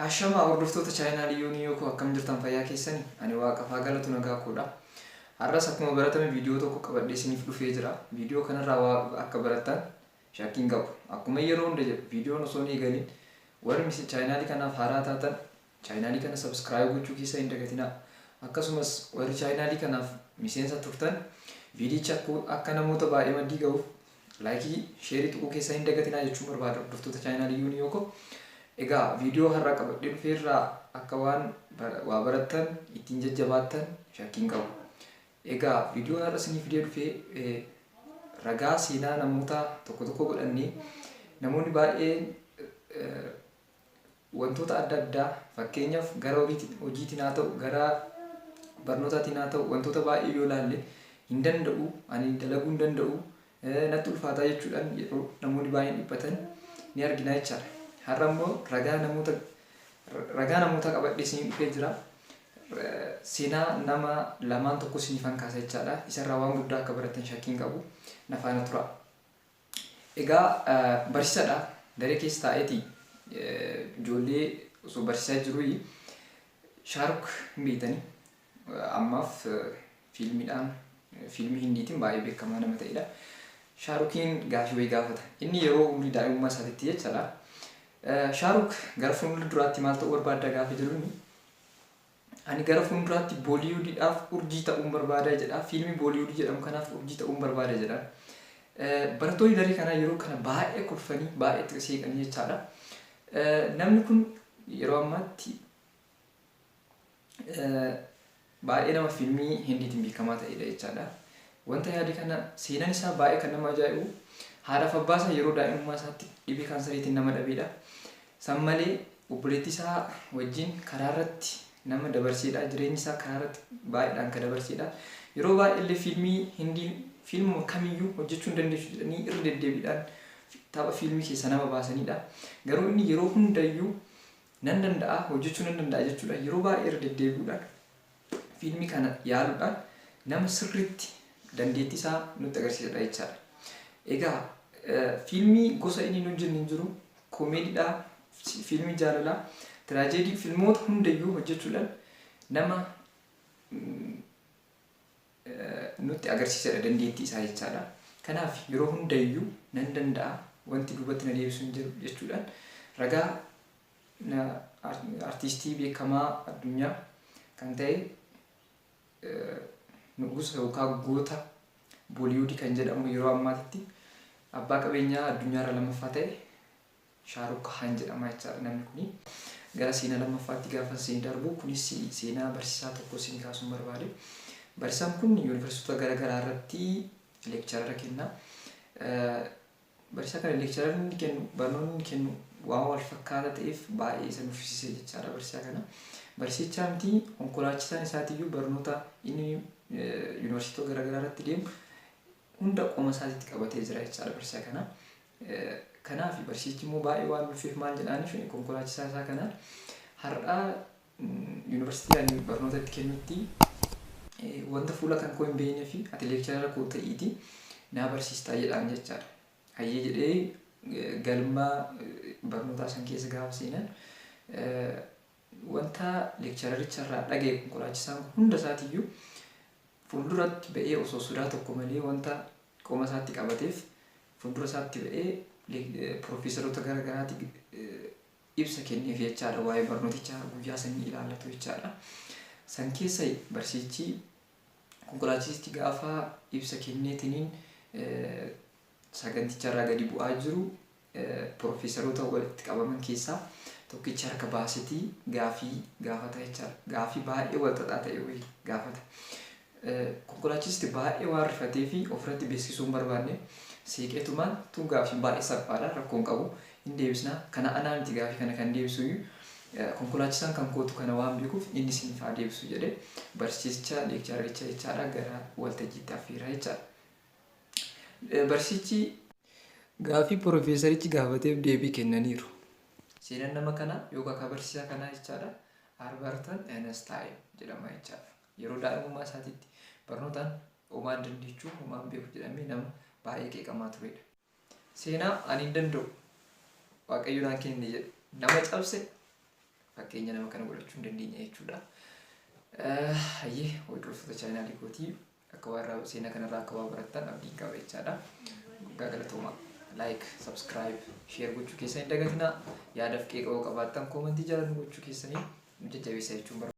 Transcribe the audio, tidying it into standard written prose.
Ashamaa hordoftoota chaayinaalii Yoonii Yookoo, akkam jirtan? Fayyaa keessani? Ani Waaqaaf haa galatu, nagaa koodha. Har'as akkuma baratame viidiyoo tokko qabadhee isiniif dhufee jira. Viidiyoo kanarraa waa akka barattan shakkiin qabu. Akkuma yeroo hunda jedhu, viidiyoon osoo hin eegalin warri chaayinaalii kanaaf haaraa taatan chaayinaalii kana subscribe gochuu keessa hin dagatinaa. Akkasumas warri chaayinaalii kanaaf miseensa turtan viidiyicha akka namoota baay'ee maddii ga'uuf like, share tuquu keessa hin dagatinaa jechuun barbaada, hordoftoota chaayinaalii Yoonii Yookoo. Egaa viidiyoo har'a qabadhee dhufeerraa akka waan waa barattan, ittiin jajjabaattan shakkiin qabu. Egaa viidiyoon har'a isinii fidee dhufee ragaa seenaa namoota tokko tokko godhannee, namoonni baay'een wantoota adda addaa, fakkeenyaaf gara hojiitiin haa ta'u, gara barnootaatiin haa ta'u, wantoota baay'ee yoo ilaalle, hin danda'u, ani dalaguu hin danda'u, natti ulfaataa jechuudhaan yeroo namoonni baay'een dhiphatan ni argina jechaadha. Har'a immoo ragaa namoota qabadhee isinii dhufee jira. Seenaa nama lamaan tokko isiniifan kaasa jechaadha. Isarraa waan guddaa akka baratan shakkiin qabu. Na faana tura. Egaa barsiisaadha. Daree keessa taa'eeti ijoollee osoo barsiisaa jiruu, Shaaruk hin beektanii, ammaaf fiilmiidhaan, fiilmii Hindiitiin baay'ee beekamaa nama ta'edha. Shaarukiin gaafii wayii gaafata. Inni yeroo umrii daa'imummaa isaatiitti jechaadha. Shaaruk, gara fuulduraatti maal ta'uu barbaadda gaafa jedhuuni, ani gara fuulduraatti Booliwudiidhaaf urjii ta'uun barbaada jedha. Fiilmii Booliwudii jedhamu kanaaf urjii ta'uun barbaada jedha. Barattoonni daree kanaa yeroo kana baay'ee kolfanii, baay'ee itti seeqanii jechaadha. Namni kun yeroo ammaatti baay'ee nama fiilmii Hindiitiin beekamaa ta'edha jechaadha. Wanta yaade kana, seenaan isaa baay'ee kan nama ajaa'ibu, haadhaaf abbaa isaa yeroo daa'imummaa isaatti dhibee kaansariitiin nama dhabeedha. San malee obboleettii isaa wajjin karaa irratti nama dabarseedha. Jireenyi isaa karaa irratti baay'eedhaan kan dabarseedha. Yeroo baay'ee illee fiilmii Hindii fiilmuma kamiyyuu hojjechuu hin dandeessu jedhanii irra deddeebiidhaan tapha fiilmii keessa nama baasanidha. Garuu inni yeroo hundayyuu nan danda'a, hojjechuu nan danda'a jechuudha. Yeroo baay'ee irra deddeebi'uudhaan fiilmii kana yaaluudhaan nama sirriitti dandeettii isaa nutti agarsiisedha jechaadha. Egaa fiilmii gosa inni hin hojjenne hin jiru. Koomeediidha, fiilmii jaalalaa, tiraajeedii, fiilmoota hundayyuu hojjechuudhaan nama nutti agarsiisedha dandeettii isaa jechaadha. Kanaaf yeroo hundayyuu nan danda'a, wanti duubatti na deebisu hin jiru jechuudhaan ragaa artiistii beekamaa addunyaa kan ta'e, nugusa yookaan goota Booliwudii kan jedhamu, yeroo ammaatitti abbaa qabeenyaa addunyaarra lammaffaa ta'e, Shaaruk Khaan jedhama jechaadha namni kuni. Gara seenaa lammaffaatti gaafa isin darbu, kunis seenaa barsiisaa tokko isin kaasuun barbaade. Barsiisaan kun yuunivarsiitota garaagaraa irratti lecture kenna. Barsiisaa kana lecture inni kennu, barnoonni inni kennu waan wal fakkaataa ta'eef baay'ee isa nuffisiise jechaadha barsiisaa kana. Barsiichaa miti, konkolaachisaan isaatiiyyuu barnoota inni yuunivarsiitota garaagaraa irratti deemu hunda qoma isaatiitti qabatee jira jechaadha barsiisaa kana. Kanaaf barsiisichi immoo baay'ee waan nuffeef maal jedhaaniif konkolaachisaa isaa kanaan, har'a yuunivarsiitii ani barnoota itti kennutti wanta fuula kan koo hin beeknee fi ati lecturer koo ta'iiti naa barsiistaa jedhaan jechaadha. Hayyee jedhee galma barnootaa san keessa gaafa seenan, wanta lecturericha irraa dhagaye konkolaachisaan kun hunda isaatiiyyuu fuulduratti ba'ee, osoo sodaa tokko malee, wanta qoma isaatti qabateef fuuldura isaatti ba'ee piroofeesaroota garaagaraati ibsa kenneef jechaadha, waa'ee barnootichaa guyyaa sanii ilaallatu jechaadha. San keessa barsiichi, konkolaachisichi gaafa ibsa kenneetiniin saganticharraa gadi bu'aa jiru, piroofeesaroota walitti qabaman keessaa tokkichi harka baasetii gaafii gaafata jechaadha. Gaafii baay'ee wal xaxaa ta'e wayii gaafata. Konkolaachisti baay'ee waan rifatee fi ofirratti beeksisuu hin barbaanne, seeqeetumaan, tun gaafii baay'ee salphaadha, rakkoon qabu, hin deebisna, kana anaa miti gaafii kana kan deebisu iyyuu konkolaachisaan kan kootu kana waan beekuuf inni isiniif haa deebisu jedhee barsiisicha, lecturericha jechaadha, gara waltajjiitti affeera jechaadha. Barsiichi gaafii piroofeesarichi gaafateef deebii kennaniiru. Seenaan nama kanaa yookaan kan barsiisaa kanaa jechaadha, Albert Einstein jedhama jechaadha. Yeroo daa'imummaa isaatiitti barnootaan homaa hin dandeechuu, homaa hin beeku jedhamee nama baay'ee qeeqamaa turedha. Seenaa ani hin danda'u, Waaqayyo naan kenne jedhu nama cabse. Fakkeenya nama kana godhachuu hin dandeenya jechuudha. Hayyee, hordoftoota chaanaalii kootii, akka waa irraa seenaa kanarraa akka waa barattan abdiin qaba jechaadha. Guddaa galatoomaa. Like, subscribe, share gochuu keessan hin dagatinaa. Yaadaaf qeeqa yoo qabaattan koomantii jala nu gochuu keessanii nu jajjabeessa jechuun barbaada.